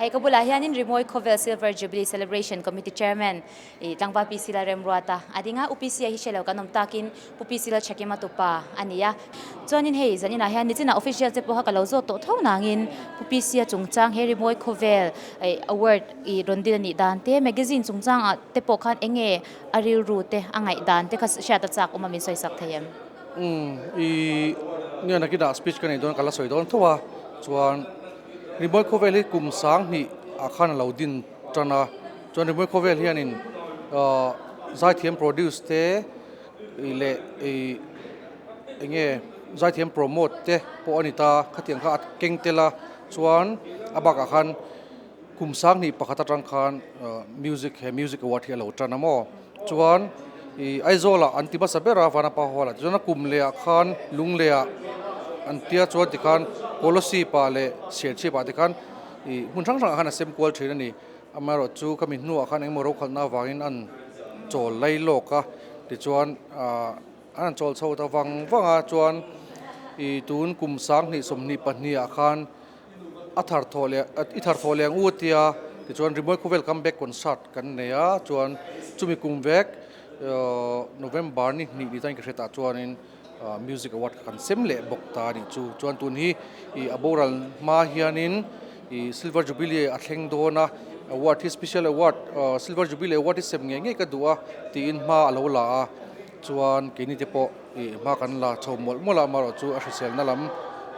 Hei ka bulah hianin Rimawi Khawvel Silver Jubilee Celebration Committee Chairman i tlangval PC Lalremruata a ding a, U PC-a hi hre lo kan awm takin Pu PC Lalchhakima tupa a ni a. Chuanin hei zaninah hian nichinah official te pawh kha ka lo zawt tawh tho nangin Pu PC-a chungchang he Rimawi Khawvel award i rawn dil a nih dan te, magazine chungchangah te pawh khan eng nge a rilru te a ngaih dan te kha hriat a chak awm a min sawisak thei em? Umm i nia nakinah speech ka nei dawn ka la sawi dawn tho a, chuan Rimawi Khawvel hi kum 2000 ah khan a lo din tan a, chuan Rimawi Khawvel hianin ahh zaithiam produce te leh ih eng nge zaithiam promote te pawh a ni ta, khatiang kha a keng tel a, chuan a bakah khan kum 2001 atang khan music he music award hi a lo tan a maw, chuan ih Aizawl ah an ti hmasa ber a Vanapa hall ah tichuan a kum leh ah khan Lunglei ah an tia chuan tikhan Kolasib ah leh Serchhip ah tikhan ih hmun hrang hrang ah khan a sem kual thin a ni. Amaherawh chu ka mi hnuah khan engemaw rokhalhna avangin an chawl lai lawk a, tichuan an han chawl chho ta vang vang a, chuan ih tun kum 2022 ah khan a thar thawh leh i thar thawh leh ang u a tia, tichuan Rimawi Khawvel Comeback Concert kan nei a, chuan chumi kum vek November ni hnih ni tan ka hriatah chuanin Music Award kha kan sem leh bawk ta a nih chu. Chuan tun hi ih a boral hma hianin ih Silver Jubilee a thleng dawn a, award hi special award Silver Jubilee award hi sem ngei ngei ka duh a tiin hma a lo la a, chuan keini te pawh ih hma kan la chho mawlh mawlh a, amaherawh chu a hriselna lam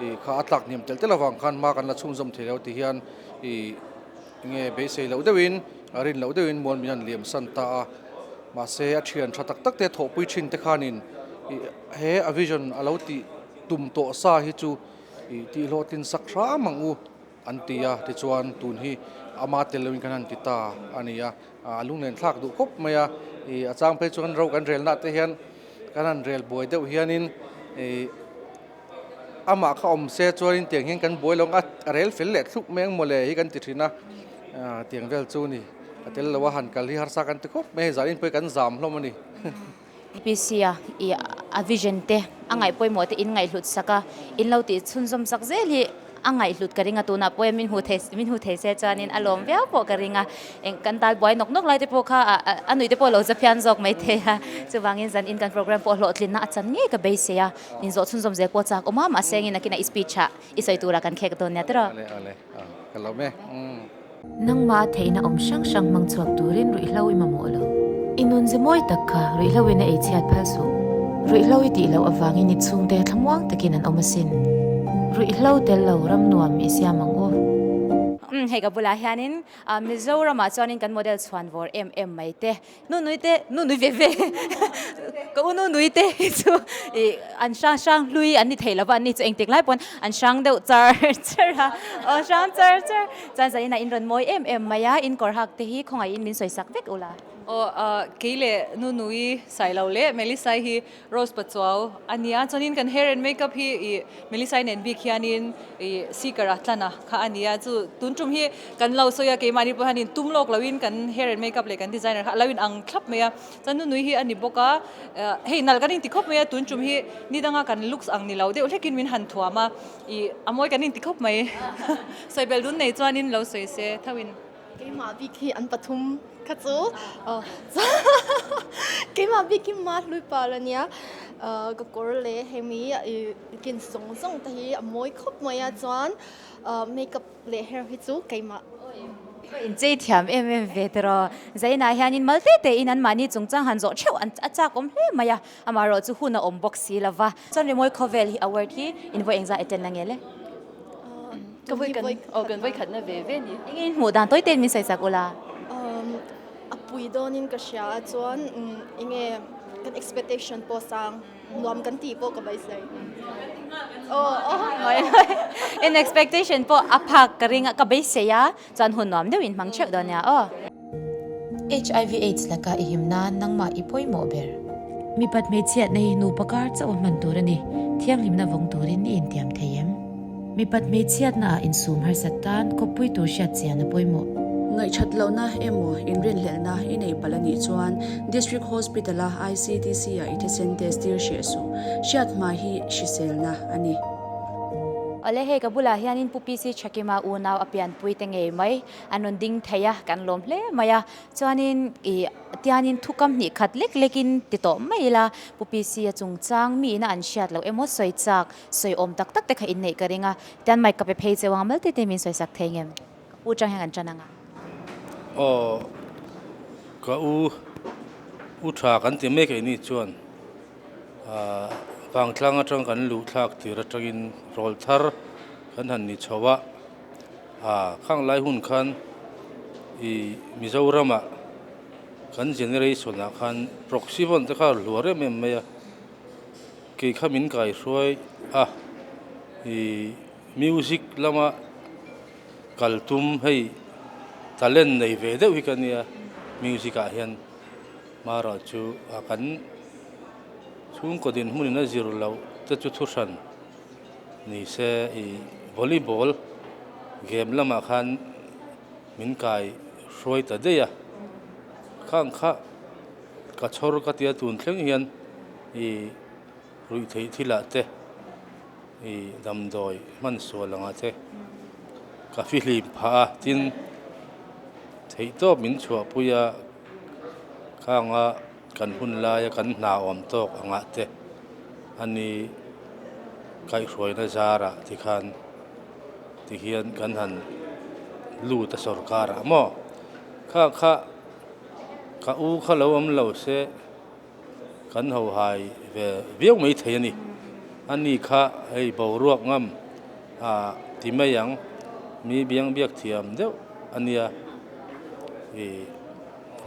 ih kha a tlak hniam tel tel avang khan hma kan la chhunzawm thei lo ti hian ih enge beisei loh deuhin a rin loh deuhin mual min han liam san ta a. Mahse a thian tha tak tak te thawhpui thin te khanin ih he a vision a lo tih tum tawh sa hi chu ih tih hlawhtlin sak hram ang u an ti a, tichuan tun hi ama tel loin kan han ti ta a ni a, a lunglen thlak duh khawp mai a, ih a chang phei chuan ro kan rel nah te hian kan han rel buai deuh hianin ih amah kha awm se chuanin tiang hian kan buai lo ang a, a rel fel leh thlup mai ang mawle hi kan ti thin a, tiang vel chu ni. A tel lo a han kal hi harsa kan ti khawp mai, zan inpui kan zam hlawm a ni. UPC a i a vision te a ngaihpawimawh te in ngaihhlut sak a, in lo tih chhunzawm sak zel hi a ngaihhlut ka ring a, tunah pawh hian min hmu thei min hmu thei se chuanin a lawm viau pawh ka ring a, eng kan tal buai nawk nawk lai te pawh kha a nuih te pawh a lo za phian zawk mai thei a, chuvangin zan in kan program pawh hlawhtlinna a chan ngei ka beisei a, in zawh chhunzawm zel pawh chak awm a, mahse engin nakinah i speech ah i sawi turah kan khek dawn nia tiraw. Ale ale ka lawm e. Nangmah a theihna awm hrang hrang hmang chhuak turin ruihhlo i mamawh lo. I nunze mawi tak kha ruihhlo in a ei chhiat phal suh. Ruihhlo i tih loh avangin i chhungte thlamuang takin an awm asin. Ruihhlo tel lo ram nuam i siam ang u. Umm hei ka bulah hianin Mizoramah chuanin kan model chhuan vawr em em mai te. Nu nui te, nu nui ve ve ka u nu nui te hi chu ih an hrang hrang hlui an ni thei lova an ni chu engtik lai pawn an hrang deuh char char a, aw hrang char char chuan zanin ah in rawn mawi em em mai a, in kawr hak te hi khawngaihin min sawi sak vek ula. Aw kei leh nu nui Sailo leh Melisai hi Rose Pachuau a nia, chuanin kan hair and makeup hi ih Melissa-i nen bik hianin ih seeker a tlan a kha a nia, chu tun tum hi kan lo sawi a, keimahni pawh hianin tum lawk loin kan hair and makeup leh kan designer kha a lo in ang thlap mai a, chuan nunui hi a ni bawk a, hei nalh kan inti khawp mai a, tun tum hi ni danga kan looks ang ni lo deuh hlekin min han thuam a, ih a mawi kan inti khawp mai, sawi bel dun nei chuanin lo sawi se thoin. Keimah bik hi an pathum kha chu keimah bik hi ma hlui pal a nia ka kawr leh hemi kin zawng zawng te hi a mawi khawp mai a chuan makeup leh hair hi chu keimah. Ka inchei thiam em em ve tiraw. Zainah hianin mal te tein anmahni chungchang han zawh theuh an a chak awm hle mai a, amaherawh chu hun a awm bawk si lova. Chuan Rimawi Khawvel hi award hi invawi engzah attend ange le? Ka vawi kan aw kan vawi khatna ve ve ni. Enge in hmuh dan tawi ten min sawi chak ula. A pui dawnin ka hria a chuan enge kan expectation pawh sang nuam kan tih pawh ka beisei. Aw aw in expectation pawh a phak ka ring a ka beisei a chuan hun nuam deuh in hmang theuh dawn nia aw. HIV AIDS laka i him nan nangmah i pawimawh ber. Mipat hmeichhiatna hi nupa kar chauh a hman tur a ni, thianghlimna vawng turin i intiam thei em? Mipat hmeichhiatna ah insum harsat tan kawppui tur hriat chian a pawimawh. Ngaihṭhat lohna emaw inrinhlelhna i nei palh a nih chuan District Hospital-a ICTC-ah i thisen test tir hreh suh. Hriat hma hi hriselna a ni. Awle hei ka bulah hianin Pu PC Thakima unau a pianpui te ngei mai an rawn ding thei a, kan lawm hle mai a. Chuanin ih tianin thukam hnih khat lek lekin ti tawh mai ila Pu PC a chungchang mi ina an hriat loh emaw sawi chak sawi awm tak tak te kha inneih ka ring a. Tian mic ka pe phei cheu ang a mal te te min sawi sak thei ngem? Ka pu chang hian kan tan ang a. Aw ka u u tha kan ti mek eini chuan vangtlang atang kan luh thlak tir atangin rawl thar kan han ni chho a khang lai hun khan ih Mizoram ah kan generation ah khan proxy vawn te kha a hluar em em mai a kei kha min kaihruai a ih music lama kal tum hei talent nei ve deuh hi ka nia music ah hian marawh chu a kan chhungkaw dinhmun in a zir loh te chu thu hran ni se ih volleyball game lamah khan min kai hruai ta daih a khang kha ka chhawr ka tia tun thleng hian ih ruih theih thil ah te ih damdawi hman sual anga te ka fihlim phah a tin theihtawp min chhuahpui a khanga kan hun laia kan hna awm tawk angah te ani kaihhruaina zarah tikhan tihian kan han lut a sawrkar ah maw kha kha ka u kha lo awm lo se. Kan ho hai ve viau mai thei a ni. A ni kha hei boruak ngam ah ti mai ang mi biang biak thiam deuh a nia ih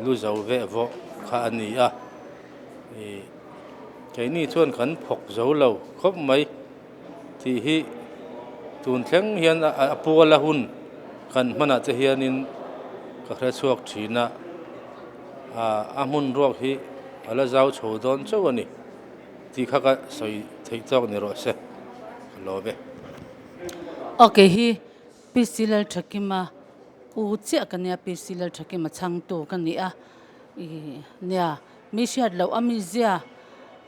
lu zo veh vawh kha a ni a ih keini chuan kan phawk zo lo khawp mai tih hi tun thleng hian a puala hun kan hmanah te hianin ka hre chhuak thin a. A hmun ruak hi a la zau chho dawn chauh a ni tih kha ka sawi theih tawk ni rawh se ka lawm e. Ok hi PC Lalthakima u chiah ka nia PC Lalthakima chhangtu ka ni a ih nia mi hriat loh a mizia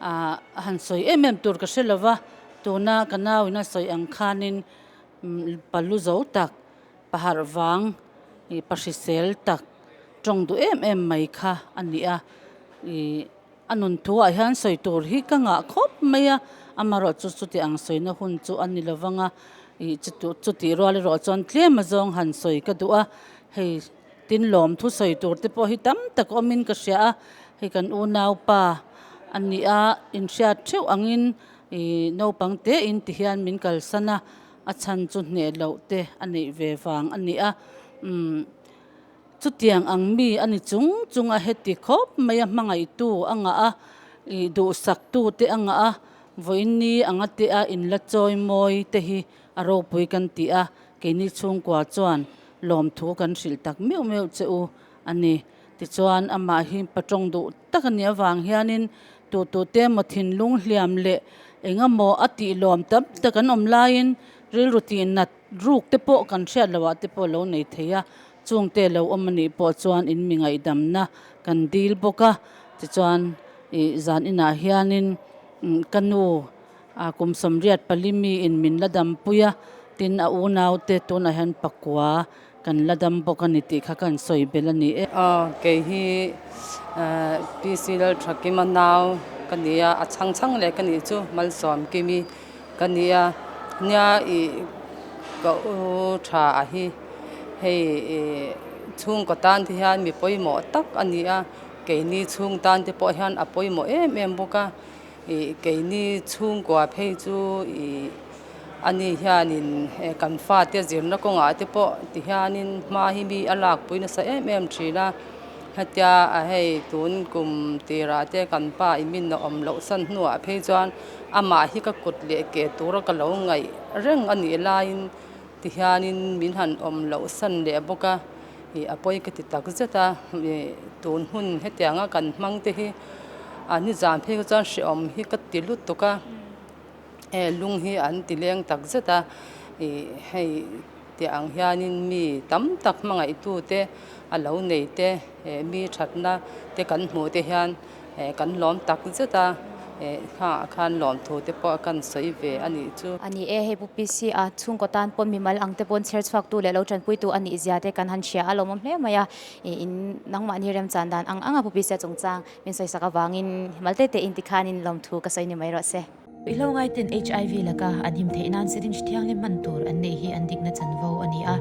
ah han sawi em em tur ka hre lo va tuna ka nau in a sawi ang khanin palu zo tak paharh vang ih pahrisel tak tawng duh em em mai kha a ni a ih a nun thu ah hian sawi tur hi ka ngah khawp mai a amaherawh chu chuti ang sawina hun chu a ni lovang a ih chutih rual erawh chuan tlem azawng han sawi ka duh a hei tin lawm thu sawi tur te pawh hi tam tak awmin ka hria a hei kan unaupa a ni a inhriat theuh angin ih naupang te in ti hian min kalsan a a chhan chu hneh loh te a neih ve vang a ni a umm. Chutiang ang mi a ni chung chung a heti khawp mai a hmangaihtu a ngah a, ih duhsaktu te a ngah a, vawiinni anga te a inla chawi mawi te hi a ropui kan ti a, keini chhungkua chuan lawmthu kan hrilh tak meuh meuh che u a ni. Tichuan amah hi patawng duh tak a nih avang hianin tutute emaw thinlung hliam leh engemaw a tih lawm tam tak an awm laiin rilru tihnat Ruk te pawh kan hriat loh ah te pawh lo nei thei a, chungte lo awm anih pawh chuan in mi ngaihdamna kan dil bawk a, tichuan ih zan inah hianin ka nu ah kum 84 mi in min la dampui a, tin a unau te tunah hian pakua kan la dam bawk a ni tih kha kan sawi belh a ni e. Aw kei hi PC Lalthakima nau ka ni a, a chhang chhang leh ka nih chu Malsawm Kimi. Ka nia, nia ih ka u tha a hi hei ih chhungkaw tan te hian mi pawimawh tak a ni a, keini chhung tan te pawh hian a pawimawh em em bawk a, ih keini chhungkua phei chu ih ani hianin kan fate zirna kawngah te pawh ti hianin hma hi mi a lakpui nasa em em thin a. Hetia a hei tun kum tirah te kan pa i min a awm loh san hnuah phei chuan amah hi ka kut leh ke tura ka lo ngaih reng a nih laiin tihianin min han awm loh san leh bawk a, ih a pawi ka ti tak zet a, ih tun hun hetianga kan hmang te hi a nizan phei kha chuan hrehawm hi ka ti lutuk a, he lung hi an ti leng tak zet a, ih hei. Tih ang hianin mi tam tak hmangaihtute a lo nei te, mi thatna te kan hmuh te hian kan lawm tak zet a. Khangah khan lawmthu te pawh kan sawi ve a nih chu. A ni e, hei Pu PC a chhungkaw tan pawn mimal ang te pawn chher chhuaktu leh lo tanpuitu a nih zia te kan han hria a lawmawm hle mai a, in nangmahni remchan dan ang anga Pu PC a chungchang min sawisak avangin mal te te in tikhanin lawmthu ka sawi ni mai rawh se. I lo ngaiten HIV laka an him theih nan syringe thianghlim hman tur an neih hi an dikna chanvo a ni a,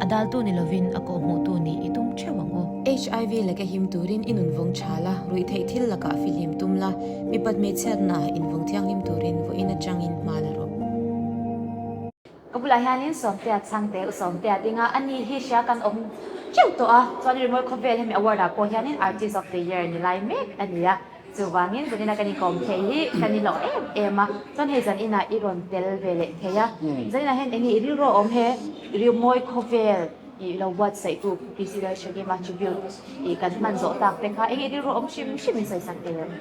a daltu ni lovin a kawhhmuhtu nih i tum theuh ang u. HIV laka him turin i nun vawng tha la, ruih theih thil lakah fihlim tum la, mipat hmeichhiatna invawng thianghlim turin vawiin atangin hma la rawh. Ka bulah hianin Sawmtea chhangte u Sawmtea dinga a ni hi hria kan awm teuh tawh a, chuan Rimawi Khawvel hemi award ah pawh hianin Artist of the Year ni lai mek a ni a, chuvangin zanina kan inkawm thei hi kan inloh em em a, chuan hei zaninah i rawn tel ve leh thei a, zaninah hian enge i rilru a awm he Rimawi Khawvel i lo buatsaihtu PC Lalhrekima tribute i kan hman zawh tak te kha enge i rilru a awm hrim hrim in sawisak thei em?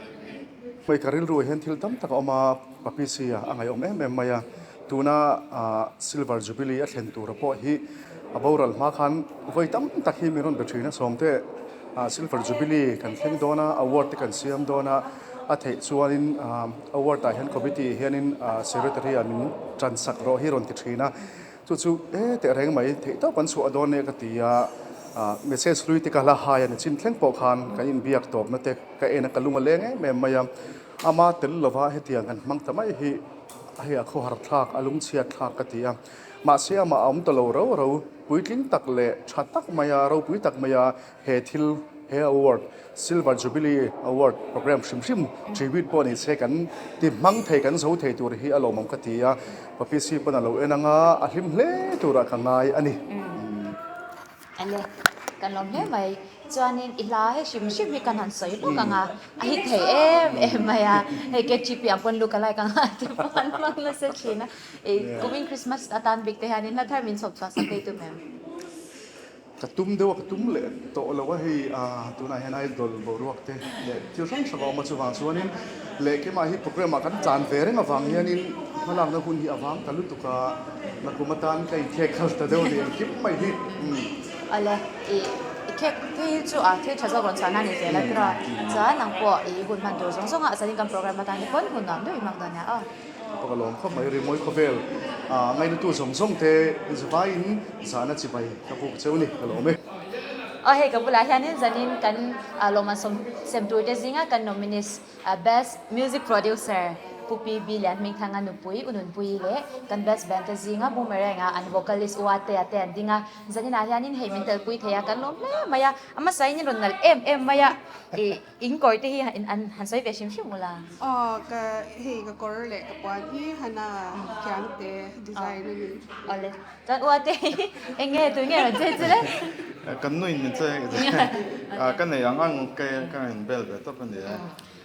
Hei ka rilru ah hian thil tam tak a awm a, pa PC a a ngaihawm em em mai a, tuna Silver Jubilee a thlen tura pawh hi a boral hma khan vawi tam tak hi min rawn be thin a, sawmte Silver Jubilee kan thleng dawn a, award te kan siam dawn a, a theih chuanin award ah hian committee hianin secretary ah min tan sak rawh hi rawn ti thin a. Chu chu e teh reng mai, theih tawp an chhuah dawn e ka ti a, message hlui te ka hla hai a ni chin thleng pawh khan kan inbiak tawpna te ka en a, ka lung a leng em em mai a, ama tel lova hetiang kan hmang ta mai hi hei a khawhar thlak, a lungchhiat thlak ka ti a, mahse amah a awm ta lo rau rau, puitling tak leh tha tak mai a, ropui tak mai a he thil he award Silver Jubilee Award programme hrim hrim tribute pawh ni se kan ti hmang thei kan zo thei tur hi a lawmawm ka ti a, Papisi pawn a lo en anga a hlim hle turah ka ngai a ni. Ale, kan lawm hle mai. Chuanin i hla he hrim hrim hi kan han sawi lawk ang a, a hit thei em em mai a, hei KGP ang pawn look alike ang a ti pawh an hmang nasa thin a, i kumin Christmas atan bik te hianin hla thar min chhawp chhuah sak thei tum em? Ka tum deuh a, ka tum leh tawh lo a hei tunah hian idol boruak te leh thil hrang hrang a awm a chuvang chuanin leh keimah hi programme ah kan tlan ve reng avang hianin hmalakna hun hi a vang ta lutuk a, nakum atan ka inkhek kal ta deuh a ni engkim mai hi. Awle i i khek phei hi chu a thil tha zawk rawn chhuahna a ni zel a tura chuan nang pawh i hun hman tur zawng zawng a zanin kan programme atan te pawn hun nuam deuh i hmang dawn nia aw. Ka lawm khawp mai Rimawi khawvel ngainatu zawng zawng te zavaiin zahna chibai ka buk cheu ni ka lawm e. Aw hei ka bulah hianin zanin kan lawmman sawm sem tur te zinga kan nominees Best Music Producer Pu PB Lianhmingthanga nupui U Nunpuii leh kan Best Band te zinga Boomerang a an vocalist U Atea te an ding a, zaninah hianin hei min telpui thei a kan lawm hle mai a, a hmasain in rawn nalh em em mai a ih. In kawr te hi an han sawi ve hrim hrim ula. Aw ka hei ka kawr leh ka puan hi Hana Khiangte design a ni. Awle chuan ua te hi eng nge tui nge rawn che chu le? Kan nuin min che ka nei ang ang ka ka in bel ve tawp a ni e.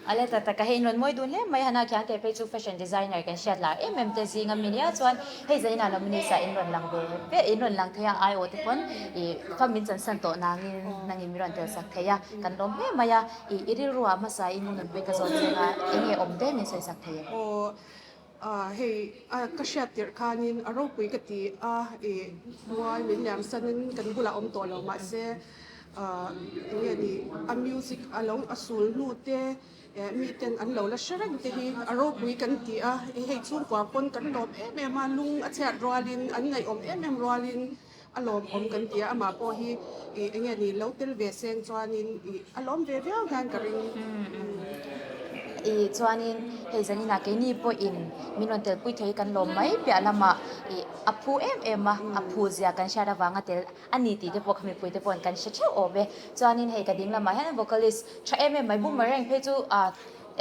Awle tak tak ka hei in rawn mawi dun hle mai Hana Khiangte phei chu fashion designer kan hriat lar em em te zinga mi nia chuan hei zanin ah nominees ah in rawn lang ve ve in rawn lang thei a ai aw te pawn ih fam min chansan tawh nangin nangin min rawn tel sak thei a. Kan lawm hle mai a, i i rilru ah hmasa in nunpui ka zawt cheng a, eng nge awm te min sawi sak thei em? Aw, hei ka hriat tirh khanin a ropui ka ti a, i mual min liam sanin kan bulah awm tawh lo mahse eng nge ni a music a lo a sul hnu te miten an lo la hre reng te hi a ropui kan ti a, hei chhungkua pawn kan lawm em em a, lung a chhiat rualin an ngaihawm em em rualin A lawmawm kan ti a, amah pawh hi ih eng nge ni lo tel ve seng chuanin ih a lawm ve viau hian ka ring. Ih chuanin hei zaninah keini pawhin min rawn telpui thei kan lawm mai piah lamah ih a phu em em a, a phu zia kan hriat avanga tel a ni tih te pawh kha mipui te pawhin kan hre theuh awm e. Chuanin hei ka ding lamah hian vocalist tha em em mai Boomerang phei chu ah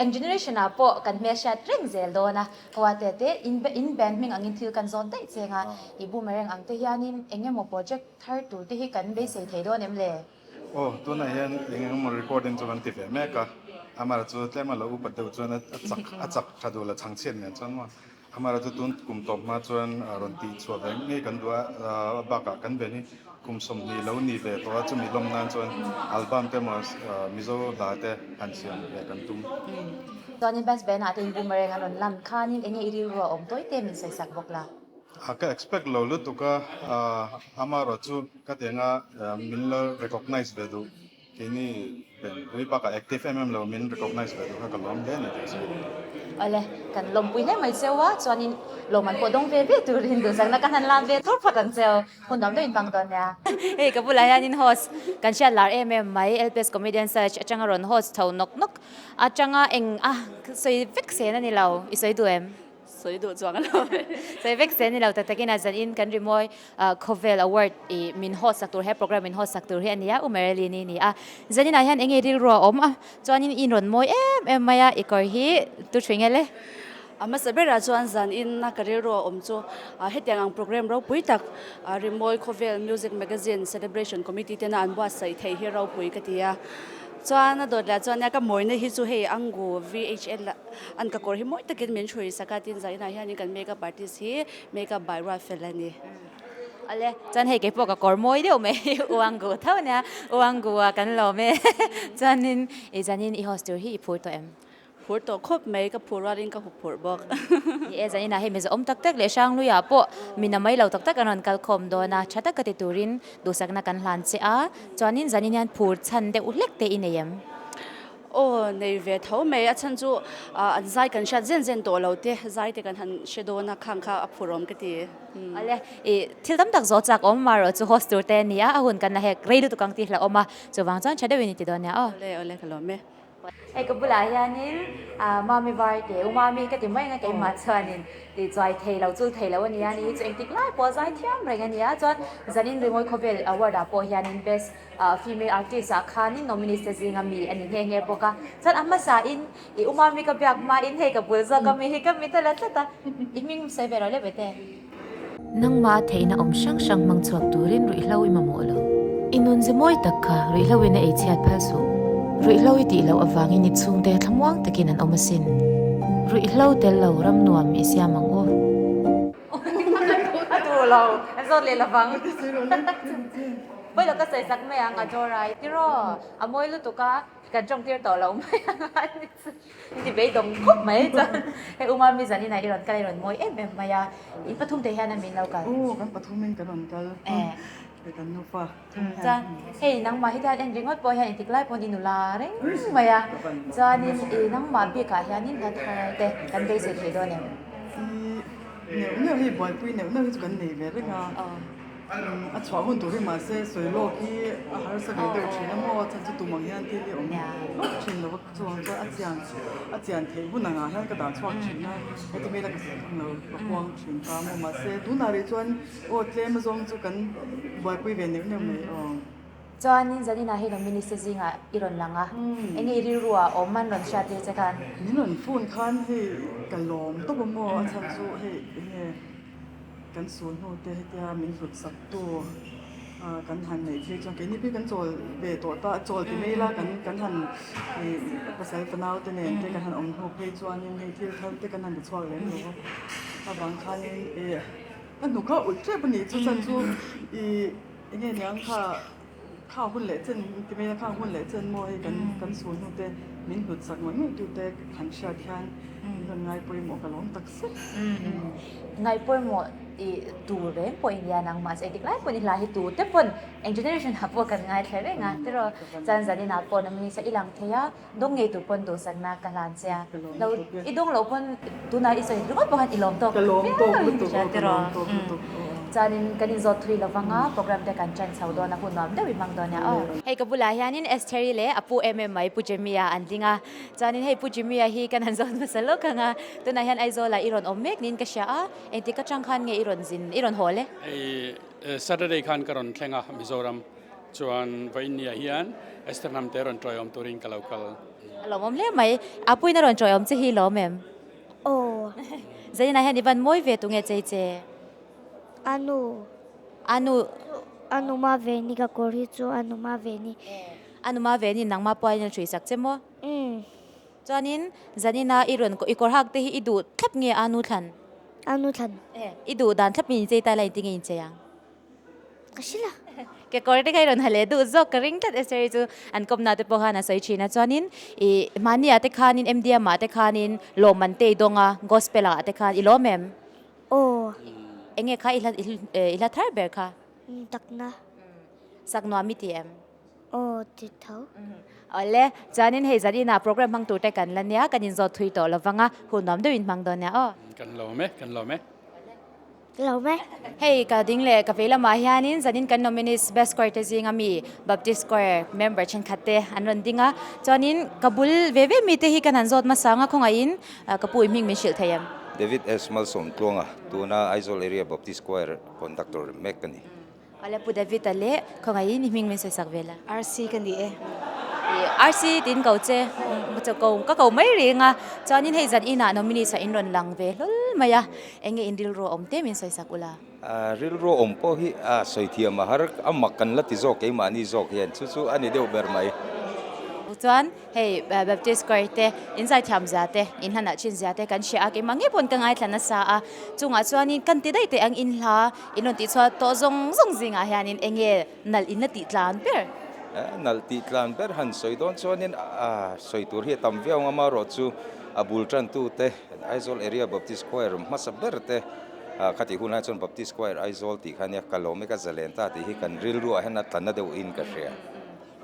eng generation ah pawh kan hmelhriat reng zel dawn a. Khuate te in in band hming angin thil kan zawn daih cheng a, i boomerang ang te hianin eng emaw project thar tur te hi kan beisei thei dawn em le? Aw, tunah hian eng emaw recording chu kan ti ve mek a, amara chu tlem a lo upat deuh chuan a chak a chak tha duh la chhang chhiat nen chuan maw, amara chu tun kum tawp hma chuan rawn tih chhuah ve ngei kan duh a, bakah kan ben hi kum 20 lo ni ve tawh a, chumi lawm nan chuan album te emaw Mizo hla te han siam ve kan tum. Chuanin best band ah te in boomerang an rawn lan khanin enge i rilru a awm tawi te min sawi sak bawk la. A ka expect lo lutuk a, amaherawh chu ka ti anga min la recognize ve duh keini ben ui bakah active em em lo min recognize ve duh kha ka lawm hle a ni tih ka sawi duh. Awle, kan lawmpui hle mai cheu a, chuanin lawmman pawh dawng ve ve turin duhsakna kan han lan ve thawr phawt ang cheu. Hun dam deuhin hmang dawn nia. Hei ka bulah hianin host kan hriat lar em em mai, LPS Comedian Search atanga rawn host tho nawk nawk atanga eng a sawi vek sen a ni lo, i sawi duh em? Sawi duh chuang a lo ve. Sawi vek sen ni lo tak takin a zanin kan rimawi khawvel award i min host sak tur he program min host sak tur hi a ni a, U Marilyn-i a ni a. Zaninah hian enge rilru a awm a, chuanin i rawn mawi em em mai a, i kawr hi tu thui nge le? A hmasa berah chuan zanin a ka rilru a awm chu hetiang ang program ropui tak rimawi khawvel music magazine celebration committee tena an buatsaih theih hi ropui ka ti a. Chuan a dawt leh chuan nia ka mawina hi chu hei Angu VHL an ka kawr hi mawi takin min hrui sak a tin zainah hianin kan makeup artist hi makeup by Ruatfel a ni. Awle, chuan hei keipawh ka kawr mawi deuh mai U Angu tho nia, U Angu a kan lawm e. Chuanin i zanin i host tur hi i phur tawh em? Phur tawh khawp mai, ka phur rualin ka huphurh bawk. Ni e, zaninah hei mizo awm tak tak leh Hrangluiah pawh mi na mai lo tak tak an rawn kal khawm dawn a, tha taka ti turin duhsakna kan hlan che a, chuanin zanin hian phur chhan deuh hlek te i nei em? Aw, nei ve tho mai, a chhan chu an zai kan hriat zen zen tawh lo te, zai te kan han hre dawn a, khang kha a phur awm ka ti. Awle, i thil tam tak zawh chak awm marawh chu host tur te a ni a, a hun kan la hek rei lutuk ang tih hlauhawm a, chuvang chuan tha deuhin i ti dawn nia aw. Awle, awle ka lawm e. Hei ka bulah hianin Mami Varte, U Mami ka ti mai ang a keimah chuanin ti chuai thei lo, chul thei lo a nia, ni hi chu engtik lai pawh a zai thiam reng a nia, chuan Zanin Ringawi Khawvel Award ah pawh hianin Best Female Artist ah khanin nominees te zinga mi a ni nghe nghe bawk a, chuan a hmasa in i U Mami ka biak hmain hei ka bul zawk a mi hi ka mit a la tlat a, i hming sawi ve rawh le Bete. Nangmah theihna awm hrang hrang hmang chhuak turin ruihhlo i mamawh lo. I nunze mawi tak kha ruihhlo in a ei chhiat phal suh. Ruihhlo i tih loh avangin i chhungte thlamuang takin an awm asin. Ruihhlo tel lo ram nuam i siam ang u. A duh lo, an zawt leh lovang. Pawi lo ka sawi sak mai ang a Jorai tiraw? A mawi lutuk a, kan tawngtir tawh lo mai ang a ni chu. I ti beidawng khawp mai chuan hei u Mami zan inah i rawn kal a i rawn mawi em em mai a, in pathum te hian a min lo kal. Aw kan pathumin kan rawn kal hei kan nufa thum hian. Chuan hei nangmah hi tian en ringawt pawh hian engtik lai pawn i nula reng mai a, chuanin i nangmah bikah hianin hla thar te kan beisei thei dawn em? I neuh neuh hi buaipui neuh neuh hi chu kan nei ve reng a. A chhuah hun tur hi mahse sawi lawk hi a harsa ve deuh thin a maw chhan chu tum ang hian thil hi awm lawk thin lo va chuang chuan a chian a chian theih hun angah hian ka dah chhuak thin a heti hmel a ka ang lo ka huang thin ta maw mahse tunah rih chuan aw tlem azawng chu kan buaipui ve neuh neuh mai aw. Chuanin Zaninah hi Nominist-te zingah i rawn lang a, enge i rilru ah awm an rawn hriat tir che khan? Min rawn phone khan hei ka lawm tawp a maw a chhan chu hei enge Kan sulhnu te hetia min hlut sak tu kan han neih phei chuan keini phei kan chawl ve tawh ta chawl ti mai ila kan kan han ih pasal fanau te nen te kan han awm hnu phei chuanin hei thil thar te kan han ti chhuak lem lo va avang khanin ih ka hnuk a ulh tep a nih chu chan chu ih eng nge niang kha. Kha hun leh chen ti mai a, kha hun leh chen maw hei kan kan chhun hnu te min hlut sak ngawih ngawih tu te han hriat hian min rawn ngai pawimawh ka lawm tak zet. Ngai pawimawh i tur reng pawh i nia nang mahse engtik lai pawhin i hla hi tu te pawn eng generation ah pawh kan ngaithla reng a tiraw chuan zanin ah pawh nangni sa i lang thei a dawng ngei tur pawn duhsakna ka hlan che a lo i dawng loh pawn tunah i sawi ringawt pawh khan i lawm tawk viau in ka hria tiraw chuanin kan inzawt thui lo vang a program te kan ṭan chho dawn a hun nuam deuh i hmang dawn nia aw. Hei ka bulah hianin Estheri leh a pu em em mai Pu Jimmy-a an ding a chuanin hei Pu Jimmy-a hi kan han zawt hmasa lawk ang a tunah hian Aizawl-ah i rawn awm mek niin ka hria a engtik atang khan nge i rawn zin i rawn haw le? Hei Saturday khan ka rawn thleng a Mizoram. Chuan Vawinia hian Esther Hnamte rawn tawiawm turin ka lo kal. A lawmawm hle mai. A puiin a rawn tawiawm che hi lawm em? Aw. Zaninah hian i van mawi ve tunge chei che? Anu. Anu. Anu ma ve ni ka kawr hi chu anu ma ve ni. Anu ma ve ni nangma pawhin a hrui sak che maw? Umm. Chuanin Zanina i rawn i kawr hak te hi i duh thlap nge anu thlan? Anu thlan. I duh dan thlap in inchei ta la engtin nge inchei ang? Ka hrilh a. Kekawr te kha i rawn ha leh duh zawk ka ring tlat Esther-i chu an kawmna te pawh khan a sawi thin a chuanin i mahni-ah te khanin MDM-ah te khanin lawmman te i dawng a Gospel-ah te khan i lawm em? Aw. Eng nge kha i hla i hla thar ber kha? Takna. Sak nuam i ti em? Aw ti tho. Awle, chuanin hei zan inah program hmang tur te kan la nia, kan inzawt thui tawh lo vang a, hun nuam deuhin hmang dawn nia aw. Kan lawm e, kan lawm e. Lawm e. Hei ka ding leh ka vei lamah hianin zanin kan nominees Best Choir te zinga mi Baptist Choir member thenkhat te an rawn ding a, chuanin ka bul ve ve mite hi kan han zawt hmasa ang a, khawngaihin ka pu i hming min hrilh thei em? David S. Malsawmtluanga, tuna Aizawl Area Baptist Choir Conductor mek ka ni. Awle Pu David-a leh khawngaihin i hming min sawi sak ve la. RC ka ni e. RC tiin ko che, ko ka ko mai reng a, chuanin hei zan inah nominees ah in rawn lang ve hlawl mai a, eng nge in rilru a awm te min sawi sak ula. Rilru a awm pawh hi a sawi thiam a har a mak kan la ti zawk keimahni zawk hian chu chu a ni deuh ber mai. Chuan hei Baptist Choir te in zaithiam zia te in hlanah thin zia te kan hria a, keimah ngei pawhin ka ngaithla nasa a, chungah chuanin kan ti daih teh ang in hla In rawn tih chhuah tawh zawng zawng zingah hianin eng nge nalh in la tih tlan ber? Nalh tih tlan ber han sawi dawn chuanin sawi tur hi a tam viau ang amaherawh chu a bul tantute Aizawl Area Baptist Choir hmasa ber te khatih hunlai chuan Baptist Choir Aizawl tih kha nia ka lawm e ka zalen ta tih hi kan rilruah hian a tla na deuhin ka hria.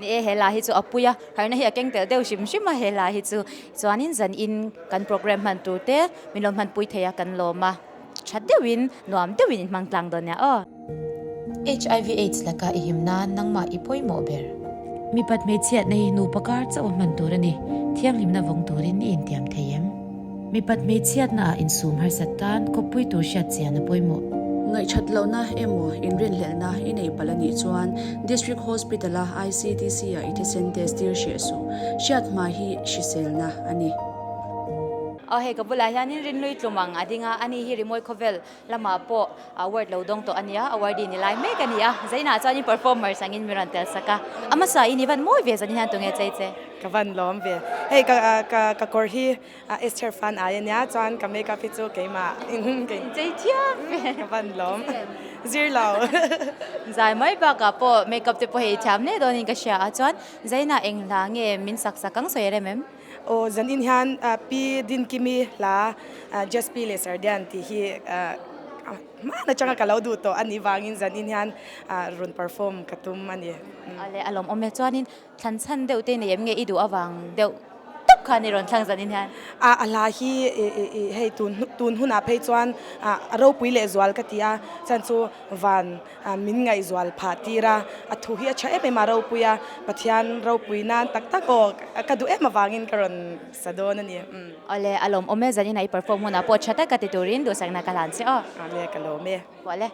Ni e, he hla hi chu a pui a, harhna hi a keng tel deuh hrim hrim a he hla hi chu. Chuanin zanin kan program hman tur te min lo hmanpui thei a kan lawm a, tha deuhin nuam deuhin in hmang tlang dawn nia aw. HIV AIDS laka i him nan nangmah i pawimawh ber. Mipat hmeichhiatna hi nupa kar chauh a hman tur a ni, thianghlimna vawng turin i intiam thei em? Mipat hmeichhiatna ah insum harsat tan kawppui tur hriat chian a pawimawh. Ngaihṭhat lohna emaw inrinhlelhna i nei palh a nih chuan District Hospital-a ICTC-ah i thisen test tir hreh suh. Hriat hma hi hriselna a ni. Aw hei ka bulah hianin Rinhlui tlum ang a ding a, ani hi Rimawi khawvel lamah pawh award lo dawng tawh a nia, awardee ni lai mek a ni a, Zainah chuanin performers angin min rawn tel sak a, a hmasa in i van mawi ve zanin hian tunge chei che? Ka van lawm ve. Hei ka ka ka kawr hi Esther fan ai a nia chuan ka makeup hi chu keimah in kei Chei thiam ve. Ka van lawm. Zir lo. Zai mai bakah pawh makeup te pawh hei thiam hle dawnin ka hria a chuan Zainah eng hla nge min sak sak ang sawi rem em? Aw zanin hian Pi Dinkimi hla Jaspi leh Sardian tih hi hman atanga ka lo duh tawh a nih vangin zanin hian rawn perform ka tum a ni. Awle a lawmawm e chuanin Thlan chhan deuh te nei em nge i duh avang deuh tawp khan i rawn thlang zanin hian? A a hla hi i hei tun tun hunah phei chuan a ropui leh zual ka ti a, chuan chu van min ngaihzual phah tir a, a thu hi a tha em em a ropui a, Pathian ropui nan tak tak aw ka duh em avangin ka rawn sa dawn a ni. Awle a lawmawm e zanin ah i perform hunah pawh tha taka ti turin duhsakna ka hlan che aw. Awle ka lawm e. Awle.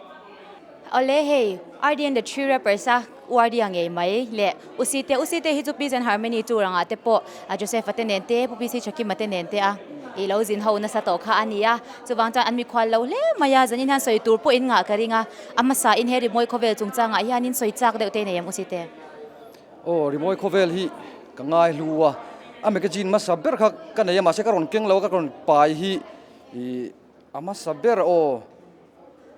Awle hei RD and the Three Rappers a URD a ngei mai leh UCte UCte hi chu Peace and Harmony tour angah te pawh Joseph a te nen te Pu PC Thakima te nen te a ih lo zin ho nasa tawh kha a ni a chuvang chuan an mikhual lo hle mai a zanin hian sawi tur pawh in ngah ka ring a a hmasa in he rimawi khawvel chungchangah hianin sawi chak deuh te nei em UCte. Aw rimawi khawvel hi ka ngai hlu a a magazine hmasa ber kha ka nei a mahse ka rawn keng lo a ka rawn pai hi ih a hmasa ber aw.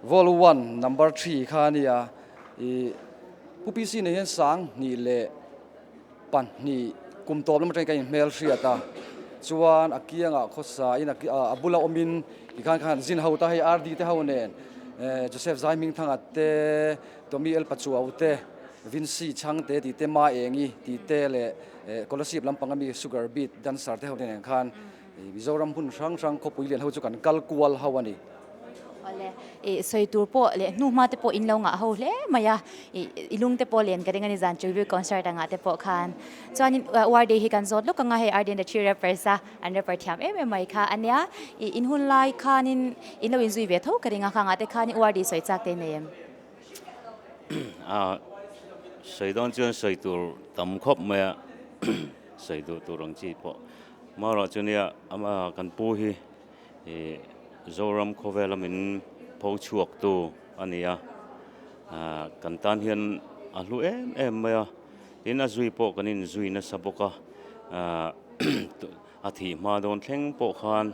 Vol one number three kha a nia ih Pu PC nen hian sang hnih leh pahnih kum tawp lam atangin ka inhmel hriat a chuan a kiangah khawsa in a bula awmin tikhan khan zin ho ta hei RD te ho nen eh Joseph Zaihmingthanga te Tommy El Pachuau te Vincy Chhangte tih te Ma Engi tih te leh eh Kolasib lampang ami Sugar Beat dancer te ho te nen khan Mizoram hmun hrang hrang khawpui lian ho chu kan kal kual ho a ni. Awle, ih sawi tur pawh leh hnu hma te pawh in lo ngah ho hle mai a, ih i lung te pawh len ka ring a ni zan tribute concert angah te pawh khan. Chuanin URD hi kan zawt lawk ang a, hei RD and the Three Rappers a an rapper thiam em em mai kha a nia. Ih in hun lai khanin in lo inzui ve tho ka ring a, khangah te khanin URD sawi chak te nei em? A sawi dawn chuan sawi tur tam khawp mai a, sawi duh tur ang chi pawh. Marawh chu nia ama kan pu hi ih Zoram khawvela min pho chhuak tu a ni a, ah kan tan hian a hlu em em mai a, tin a zui pawh kan inzui nasa bawk a, ah a thih hma dawn thleng pawh khan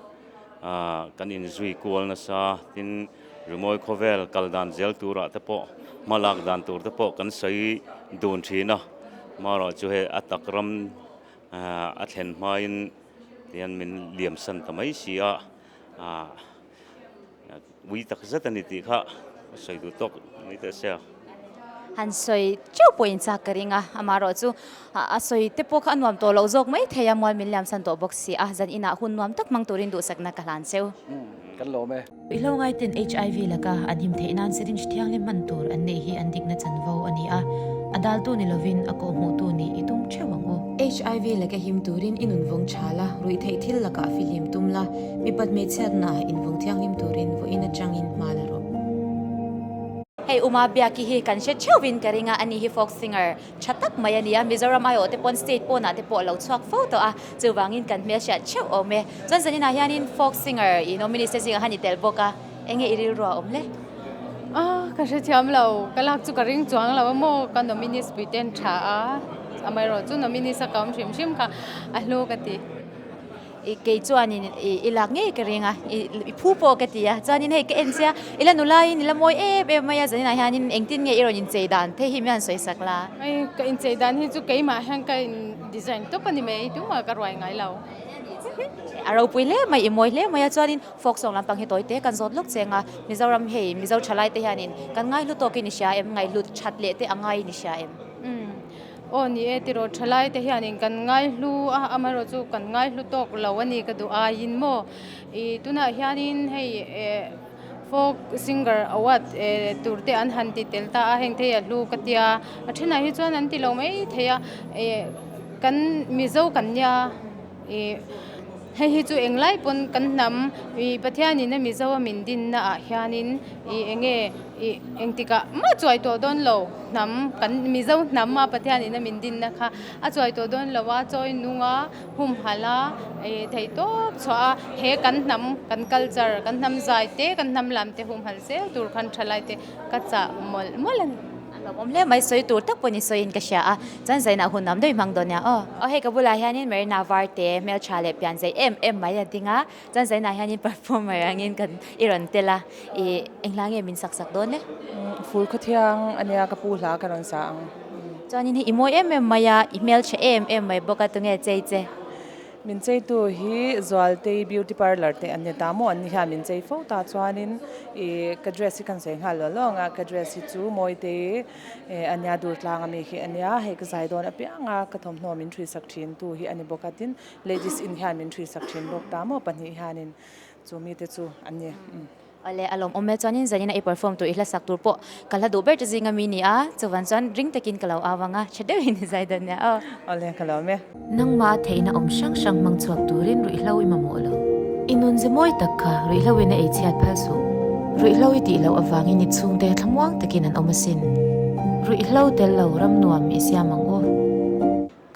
ah kan inzui kual nasa tin rimawi khawvel kal dan zel turah te pawh hma lak dan tur te pawh kan sawi dun thin a, marawh chu hei a tak ram A thlen hmain tihian min liamsan ta mai si a, ui tak zet a ni tih kha ka sawi duh tawk mai teh se a. Han sawi teuh pawh in chak ka ring a, amaherawh chu a sawi te pawh kha a nuam tawh loh zawk mai thei a, mual min liam san tawh bawk si a, zan inah hun nuam tak hmang turin duhsakna ka hlan cheu. Kan lawm e. Ruihhlo ngaiten HIV laka an him theih nan syringe thianghlim hman tur an neih hi an dikna chanvo a ni a, a daltu ni lovin a kawhhmuhtu nih i tum theuh ang u. HIV laka him turin i nun vawng tha la, ruihtheih thil lakah fihlim tum la, mipat hmeichhiatnaah invawng thianghlim turin vawiin atangin hma la rawh. Hei Uma Biaki hi kan hre theuhin ka ring a, ani hi folk singer tha tak mai a ni a, Mizoram aiawh te pawn state pawnah te pawh a lo chhuak fo tawh a, chuvangin kan hmelhriat theuh awm e. Chuan zaninah hianin folk singer i nominees te zingah khan i tel bawk a, enge i rilru a awm le? Ah, ka hrethiam lo, ka lak chu ka ring chuang lo a maw, ka nominees pui te an tha a, amaherawhchu nominees a ka awm hrim hrim kha a hlu ka ti. I kei chuanin i lak ngei ka ring a, i phu pawh ka ti a, chuanin hei ka en sia, i la nulaiin i la mawi em em mai a, zaninah hianin engtin nge i rawn inchei dan phei hi min han sawi sak la. Hei ka inchei dan hi chu keimah hian ka in design tawp a ni mai, tumah ka ruai ngai lo. A ropui hle mai, i mawi hle mai a, chuanin folk song lampang hi tawi te kan zawt lawk cheng a, Mizoram hei Mizo thalai te hianin kan ngaihlu tawkin i hria em, ngaihlu that leh te a ngaiin i hria em? Aw ni e tiraw thalai te hianin kan ngaihlu a, amaherawh chu kan ngaihlu tawk lo a ni ka duh aiin maw ih tunah hianin hei eh folk singer award eh tur te an han ti tel ta a heng te hi a hlu ka tia a thenah hi chuan an ti lo mai thei a eh kan mizo kan nia ih hei hi chu englai pawn kan hnam ih Pathianin a mizo a min dinna ah hianin ih enge Ih, engtikah mah chuai tawh dawn lo hnam, kan Mizo hnam a Pathianin a min dinna kha a chuai tawh dawn lo a, chawi nung a, humhalh a, ih theihtawp chhuah a, he kan hnam, kan culture, kan hnam zai te, kan hnam lam te humhalh zel tur khan thalai te ka chah mawlh mawlh a ni. A lawmawm hle mai, sawi tur tak pawhin i sawiin ka hria a, chuan zainah hun am deuh i hmang dawn nia aw. Aw hei ka bulah hianin Marina Varte hmeltha leh pianzei em em mai a ding a. Chuan zainah hianin performer angin kan i rawn tel a, i eng hla nge min sak sak dawn e? Fur khawthiang a nia ka pu hla ka rawn sa ang. Chuanin hei i mawi em em mai a, i hmeltha em em mai bawk a, tunge chei che? Min cheitu hi Zualtei beauty parlour te an ni ta maw? An ni hian min chei fo ta chuanin i ka dress hi kan sawi nghal lo lo ang a, ka dress hi chu Mawitei a nia Durtlang ami hi a nia, hei ka zai dawn apiang a ka thawmhnaw min ṭhui sak ṭhin tu hi a ni bawk a, tin Ladies in hian min ṭhui sak ṭhin bawk ta maw pahnih hianin chu mite chu an ni. Awle a lawmawm e chuanin zanin a i perform tur i hla sak tur pawh ka hla duh ber te zinga mi ni a chuvan chuan ring takin ka lo au ang a tha deuhin i zai dawn nia aw. Awle ka lawm e. Nangmah a theihna awm hrang hrang hmang chhuak turin ruihhlo i mamawh lo. I nunze mawi tak kha ruihhlo in a ei chhiat phal suh. Ruihhlo i tih loh avangin i chhungte thlamuang takin an awm asin. Ruihhlo tel lo ram nuam i siam ang u.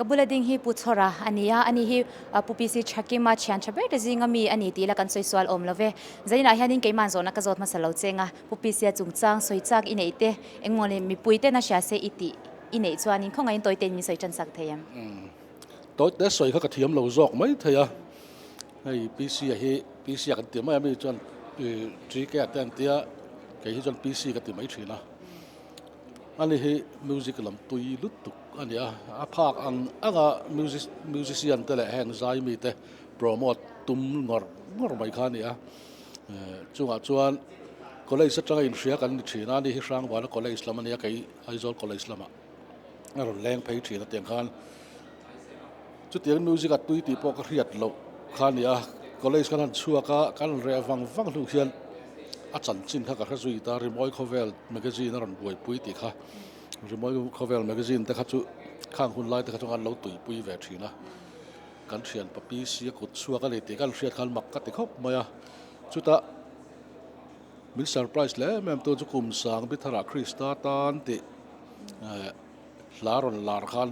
Ka bula ding hi Pu Chhawra a ni a, ani hi Pu PC Thakima thian tha ber te zinga mi a ni tih ila kan sawi sual awm lo ve. Zaninah hianin keimah zawhna ka zawt hmasa lo cheng a, Pu PC a chungchang sawi chak i neih te, engmaw ni mipui ten a hria se i tih i neih chuanin khawngaihin tawi tein min sawi tan sak thei em? Tawi te sawi kha ka thiam lo zawk mai thei a, hei PC a hi PC a kan ti mai a mi chuan TK a te an tia, kei hi chuan PC ka ti mai thin a. Ani hi music lam tui lutuk a ni a, a phak ang anga music musician te leh heng zai mite promote tum ngawr ngawr mai kha a ni a, chungah chuan college atanga inhria kan ni thin a, ani hi Hrangvana college lam a nia kei Aizawl college lamah a rawn leng phei thin a tiang khan chutiang music a tui tih pawh ka hriat loh kha a ni a, college kan han chhuak a kan reh vang vang hnu hian a chanchin kha ka hre zui ta Rimawi khawvel magazine a rawn buaipui tih kha Rimawi khawvel magazine te kha chu khang hun lai te kha chu an lo tuipui ve thin a, kan thian pa PC a kut chhuak a ni tih kan hriat khan mak ka ti khawp mai a, chutah min surprise hle em em tu chu kum sang Bitharah Krista tan tih eh hla rawn lar khan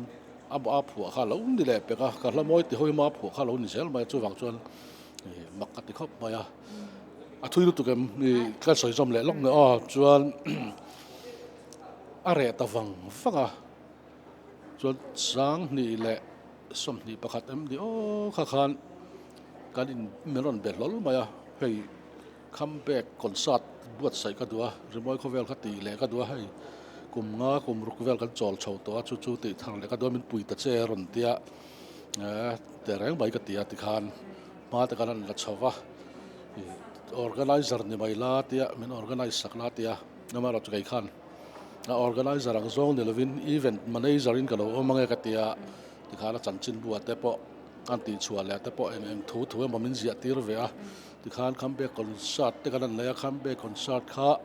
a a phuah kha a lo ni leh pek a, ka hla mawi ti hawi hma phuah kha a lo ni zel mai a chuvang chuan mak ka ti khawp mai a, a thui lutuk em i ka sawi zawm leh lawk ni aw chuan a reh ta vang vang a chuan sanghnih leh sawmhnih pakhat em ni aw kha khan kan in min rawn be hlawl mai a hei comeback concert buatsaih ka duh a rimawi khawvel kha tih leh ka duh a hei kum nga kum ruk vel kan chawl chho tawh a chu chu tih thar leh ka duh a min pui ta che a rawn tia eh tehreng mai ka ti a tikhan hma te khan an la chho va organizer ni mai la tia min organize sak la tia. Amaherawhchu kei khan A organizer ang zawng ni lovin event manager in ka lo awm ange ka ti a, tikhan a chanchin buah te pawh an tihchhuah leh te pawh eng eng thu thu emaw min ziah tir ve a, tikhan comeback concert te kan han nei a, comeback concert kha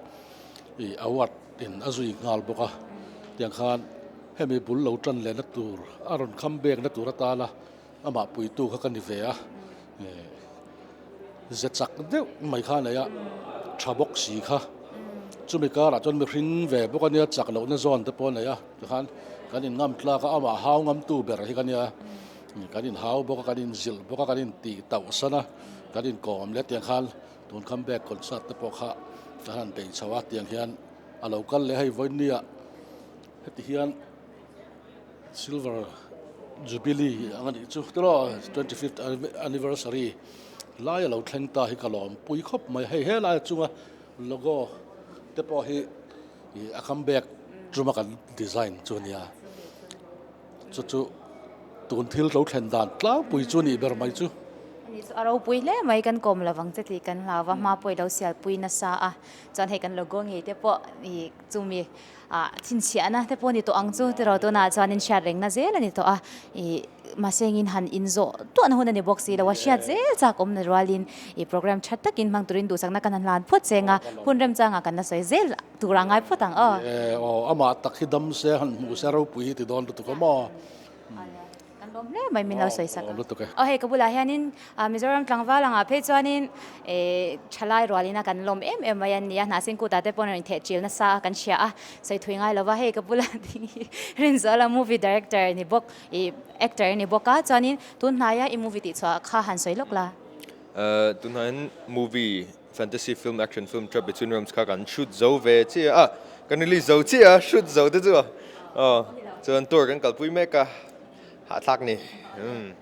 ih award in a zui nghal bawk a, tiang khan hemi bul lo tan leh na tur a rawn comeback na tur atana amah puitu kha ka ni ve a, ih ze chak deuh mai kha a nei a, tha bawk si kha. Chumi karah chuan mihring ve bawk a nia, chak lohna zawn te pawh a nei a, tikhan kan in ngam tlak a, amah hau ngamtu ber hi ka nia, kan in hau bawk a, kan in zilh bawk a, kan in tih tauh san a, kan in kawm leh tiang khan tun comeback concert te pawh kha kan han bei chho a, tiang hian a lo kal leh hei vawinia heti hian. Silver Jubilee ang a nih chu tiraw 25th anniversary lai a lo thleng ta hi ka lawm pui khawp mai hei helai chunga logo te pawh hi ih a comeback tuma kan design chu a nia chu chu tun thil lo thlen dan tlangpui chu a nih ber mai chu. Ani chu a ropui hle mai kan kawm lovang che tih kan hlau va hma pawh i lo sialpui nasa a chuan hei kan logo ngei te pawh ih chumi Ah chhinchhiahna te pawh a ni tawh ang chu tiraw tunah chuanin hriat rengna zel a ni tawh a ih mahse engin han inzawh tuahna hun a ni bawk si lo a hriat zel chak awmna rualin ih program tha takin hmang turin duhsakna kan han hlan phawt cheng a hun remchangah kan la sawi zel tur a ngai phawt ang aw. Aw amah tak hi dam se han hmuh se ropui hi ti dawn lutuk a maw. Kan lawm hle mai min lo sawi sak a. Aw hei ka bulah hianin Mizoram tlangval angah phei chuanin thalai rualina kan lawm em em mai an ni a, hnahsin kutah te pawh an rawn intheh chil nasa a kan hria a, sawi thui ngai lova hei ka bula ding hi Rinzuala movie director ni bawk ih actor ni bawk a chuanin tun hnaia i movie tih chhuah kha han sawi lawk la. Tunhnain movie fantasy film action film Trap Between Realms kha kan shoot zo ve chiah a, kan release zo chiah a shoot zo te chu aw chuan tour kan kalpui mek a hahthlak ni umm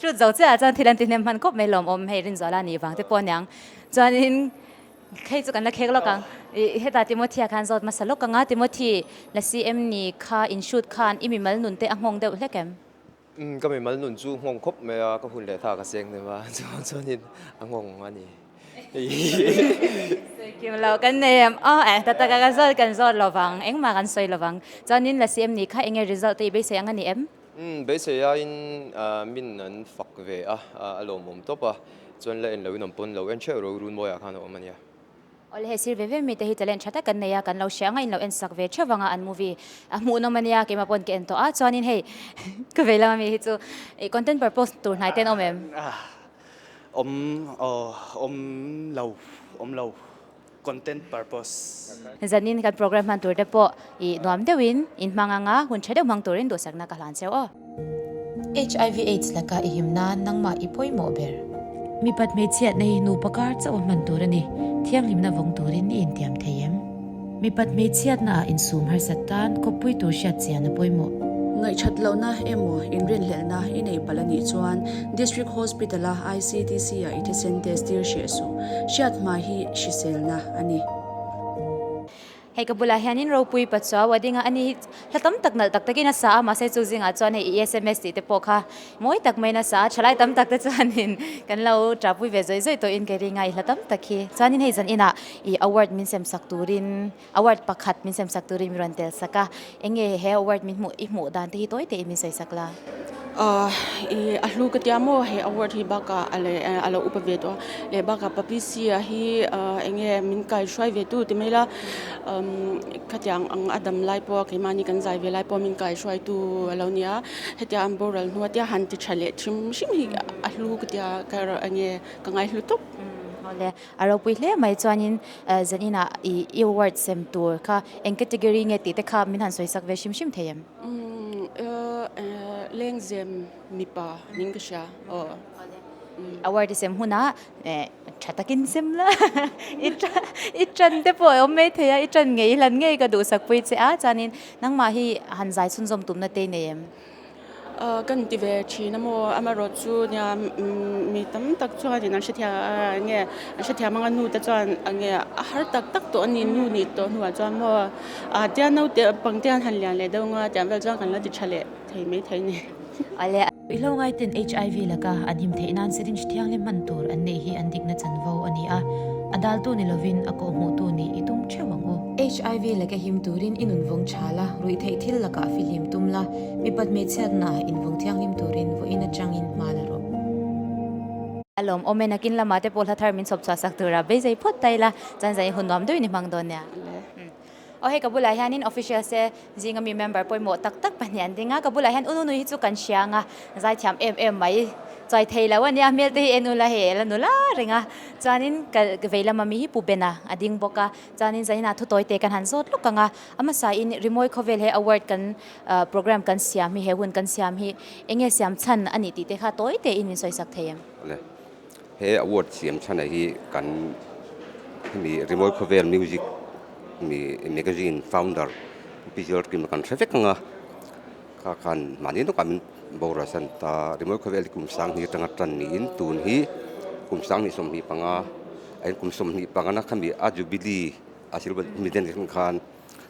Shoot zo chiah ah chuan thil an ti hnem hman khawp mai lawmawm hei Rinzuala nih vang te pawh aniang chuanin hei chu kan la khek lawk ang ih hetah Timothy ah khan zawt hmasa lawk ang a Timothy la CM ni kha in shoot khan i mimal nun te a nghawng deuh hlek em? Umm ka mimal nun chu nghawng khawp mai a, ka hun leh tha ka seng deuh a, chuan chuanin a nghawng a ni. Sawi kim loh kan nei em? Aw eh ta taka ka zawt kan zawt lo vang, engmah kan sawi lo vang. Chuanin la CM ni kha enge result te i beisei ang a ni em? Umm beisei aiin min an fak ve a, a lawmawm tawp a, chuan la en loin awm pawn lo en theuh ro Runmawiah khan a awm a nia. Awle hei sir ve ve mite hi talent tha tak kan nei a, kan lo hria anga in lo en sak ve theuh anga an movie a hmuhnawm ania keimah pawn ka en tawh a, chuanin hei ka vei lama mi hi chu ih content purpose tur hnai te an awm em? Awm aw awm lo awm lo content purpose. Zanin kan program hman tur te pawh ih nuam deuhin in hmang anga hun tha deuh hmang turin duhsakna ka hlan cheu aw. Hiv aids laka i him nan nangmah i pawimawh ber. Mipat hmeichhiatna hi nupa kar chauh a hman tur a ni. Thianghlimna vawng turin i intiam thei em? Mipat hmeichhiatna ah insum harsat tan kawppui tur hriat chian a pawimawh. Ngaihṭhat lohna emaw inrinhlelhna i nei palh a nih chuan District Hospital-a ICTC-ah i thisen test tir hreh suh. Hriat hma hi hriselna a ni. Hei ka bulah hianin ropui pachuau a ding a, ani hi hla tam tak nalh tak takin a sa a, mahse chu zingah chuan hei i sms tih te pawh kha mawi tak maiin a sa a, thalai tam tak te chuanin kan lo tapui ve zawih zawih tawhin ka ring a, i hla tam tak hi. Chuanin hei zan inah i award min sem sak turin award pakhat min sem sak turin min rawn tel sak a, enge he award min hmuh i hmuh dan te hi tawi tein min sawi sak la. I a hlu ka tia maw he award hi bakah a leh a lo upa ve tawh a leh bakah Papicia hi eng nge min kai hruai ve tu ti mai ila khatiang ang a dam lai pawh keimahni kan zai ve lai pawh min kai hruai tu a lo nia hetia an boral hnua tia han ti tha leh hrim hrim hi a hlu ka tia ka eng nge ka ngaihlu tawp. Awle a ropui hle mai chuanin zaninah i award sem tur kha eng category nge tih te kha min han sawi sak ve hrim hrim thei em? Lengzem mipa ning ka hria aw. Award i sem hunah tha takin sem la i tan te pawh a awm mai thei a, i tan ngei i hlan ngei ka duhsak pui che a, chuanin nangmah hi han zai chhunzawm tumna te i nei em? Kan ti ve thin a maw? Amaherawhchu nia mi tam tak chuanin an hrethiam nge an hrethiam anga nu te chuan enge a har tak tak tawh a ni nu nih tawh hnuah chuan maw ah tia naute pangte an han lian leh deuh anga tiang vel chuan kan la ti tha leh thei mai thei a ni. Awle. I lo ngaiten HIV laka an him theih nan syringe thianghlim hman tur an neih hi an dikna chanvo a ni a, a daltu ni lovin a kawhhmuhtu nih i tum theuh ang u. HIV laka him turin i nun vawng tha la, ruih theih thil lakah fihlim tum la, mipat hmeichhiatna ah invawng thianghlim turin vawiin atangin hma la rawh. A lawm awm e, nakin lamah te pawh hla thar min chhawp chhuah sak tura beisei phawt ta ila, chuan zan i hun nuam deuhin i hmang dawn nia. Aw hei ka bulah hianin official se zinga mi member pawimawh tak tak pahnih an ding a, ka bulah hian Ununui hi chu kan hria ang a, zaithiam em em mai, chuai thei lo a nia, hmel te hi en ula hei a la nula reng a, chuanin ka vei lama mi hi Pu Bena a ding bawk a, chuanin zaninah thu tawi te kan han zawt lawk ang a, a hmasain Rimawi khawvel he award kan program kan siam hi he hun kan siam hi eng nge siam chhan a nih tih te kha tawi tein min sawisak thei em? Awle, he award siam chhana hi kan hemi Rimawi khawvel music mi magazine founder Pu Pi kan hre vek ang a, kha khan mahni lawkah min boral san ta Rimawi khawvel hi kum sang hnih atanga tan niin tun hi kum sang hnih 25 a in kum 25 na khami a jubilee a silver mi den thleng khan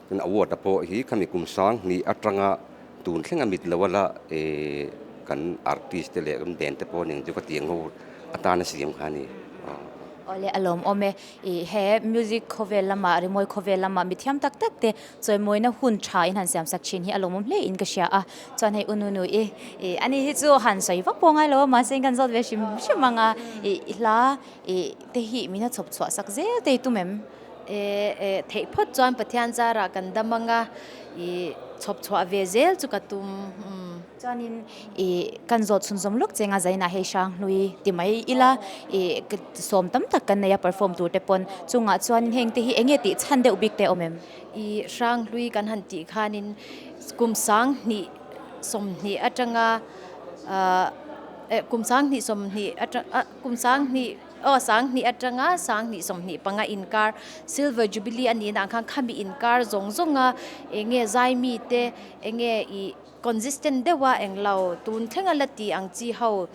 chuan award a pawh hi khami kum sang hnih atanga tun thleng a mit lo a la eh kan artist te leh kan band te pawh nen chu ka tiang ho atana siam kha a ni. Awle a lawmawm e. Ih he music khawvel lamah rimawi khawvel lamah mithiam tak tak te chawimawina hun tha in han siam sak thin hi a lawmawm hle in ka hria a chuan hei Ununu i ih ani hi chu han sawi vak pawh ngai lo a mahse kan zawt ve hrim hrim ang a ih hla ih te hi min a chhawp chhuah sak zel te i tum em? Eh eh theih phawt chuan Pathian zarah kan dam ang a ih chhawp chhuah ve zel chu ka tum umm. Chuanin ih kan zawt chhunzawm lawk cheng a zainah hei Hranghlui ti mai ila ih sawm tam tak kan nei a perform tur te pawn chungah chuanin heng te hi eng nge tih chhan deuh bik te a awm em? Ih Hranghlui kan han tih khanin kum 20 20 atanga ah eh kum 20 20 atang ah kum 20 aw 20 atanga 20 25 inkar silver jubilee a nih na ang khan khami inkar zawng zawng a eng nge zaimi te eng nge ih Consistent deuha englo tun thlenga la tih ang chi ho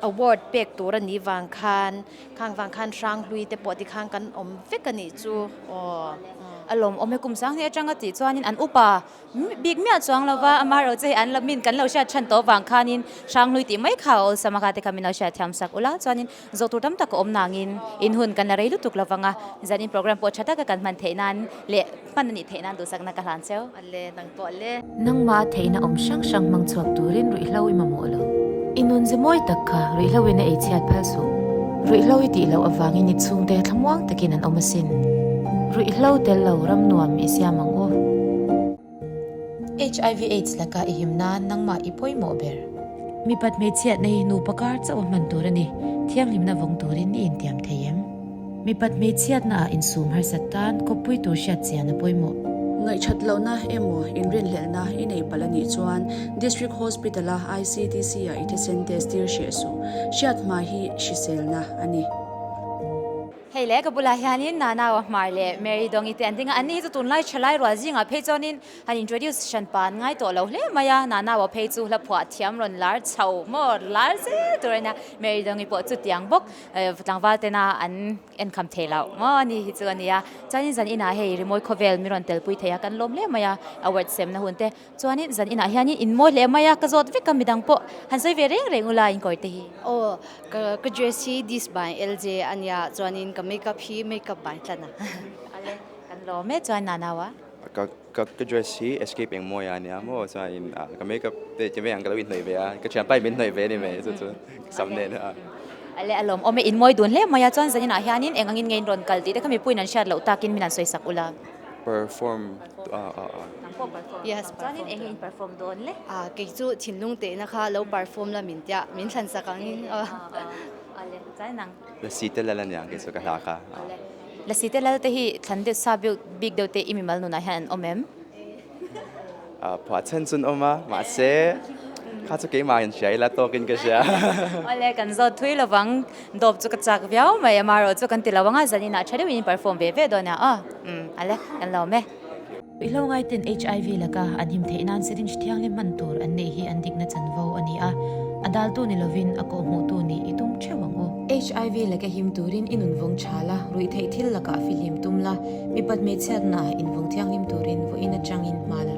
award pek tur a nih vang khan khang vang khan Hranghlui te pawh tikhan kan awm vek a nih chu aw. A lawmawm e kum sang hi atanga tih chuanin an upa bik miah chuang lova amaherawhchu hei an la min kan lo hriat than tawh vang khanin Hranghlui tih mai kha a awlsam a kha te kha min lo hriat thiam sak ula chuanin zawh tur tam tak a awm nangin in hun kan la rei lutuk lovang a zanin program pawh tha taka kan hman theih nan leh hman a nih theih nan duhsakna ka hlan cheu. Le nang pawh le. Nangmah theihna awm hrang hrang hmang chhuak turin ruihhlo i mamawh lo. I nunze mawi tak kha ruihhlo in a ei chhiat phal suh. Ruihhlo i tih loh avangin i chhungte thlamuang takin an awm asin. Ruihhlo tel lo ram nuam i siam ang u. HIV AIDS laka i him nan nangmah i pawimawh ber. Mipat hmeichhiatna hi nupa kar chauh a hman tur a ni. Thianghlimna vawng turin i intiam thei em? Mipat hmeichhiatna ah insum harsat tan kawppui tur hriat chian a pawimawh. Ngaihchat lohna emaw inrinhlelhna i nei palh a nih chuan District Hospital-a ICTC-ah i thisen test tir hreh suh. Hriat hma hi hriselna a ni. Hei le ka bulah hianin Nana Wahmar leh Mary Dawngi te an ding a, anni hi chu tunlai thalai rual zingah phei chuanin han introduce hran pa an ngai tawh lo hle mai a, Nana Wa phei chu hla phuah thiam rawn lar chho maw lar zel tur a nia, Mary Dawngi pawh chutiang bawk. Tlangval tena an enkham thei loh maw a ni hi chu a nia. Chuanin zan inah hei rimawi khawvel mi rawn telpui thei a kan lawm hle mai a, award semna hun te. Chuanin zan inah hianin in mawi hle mai a, ka zawt vek a midang pawh han sawi ve reng reng ula in kawr te hi. Aw ka ka dress hi this by LJ a nia chuanin ka makeup hi makeup by tlan a. Ale kan lawm e chuan Nanau a. Ka ka ka dress hi escape eng mawi a nia maw chuanin ah ka makeup te che mai ang ka lo inhnawih ve a ka thianpa in min hnawih ve a ni mai chu chu sam nen a. Ale a lawm awm e in mawi dun hle mai a chuan zanin ah hianin eng angin nge in rawn kal tih te kha mipuiin an hriat loh takin min han sawi sak ula. Perform ah ah ah. Nang pawh perform Yes chuanin eng nge in perform dawn le? Ah kei chu thinlung tehna kha lo perform la min tia min thlan sak angin aw. Ale chuan nang. Lasi te lal a niang kei chu ka hla kha. Ale. Lasi te lal te hi thlan deuh sa bik bik deuh te i mimal nunah hian an awm em? Phuah chhan chu an awm a, mahse kha chu keimah in hria ila tawkin ka hria. Awle kan zawt thui lovang, dawp chu ka chak viau mai amaherawh chu kan ti lo ang a, zaninah tha deuhin in perform ve ve dawn a aw, umm ale kan lo awm e. Ruihhlo ngaiten HIV laka an him theih nan syringe thianghlim hman tur an neih hi an dikna chanvo a ni a, a daltu ni lovin a kawhhmuhtu nih i tum theuh ang u. HIV laka him turin i nun vawng tha la, ruih theih thil lakah fihlim tum la, mipat hmeichhiatna ah invawng thianghlim turin vawiin atangin hma la rawh.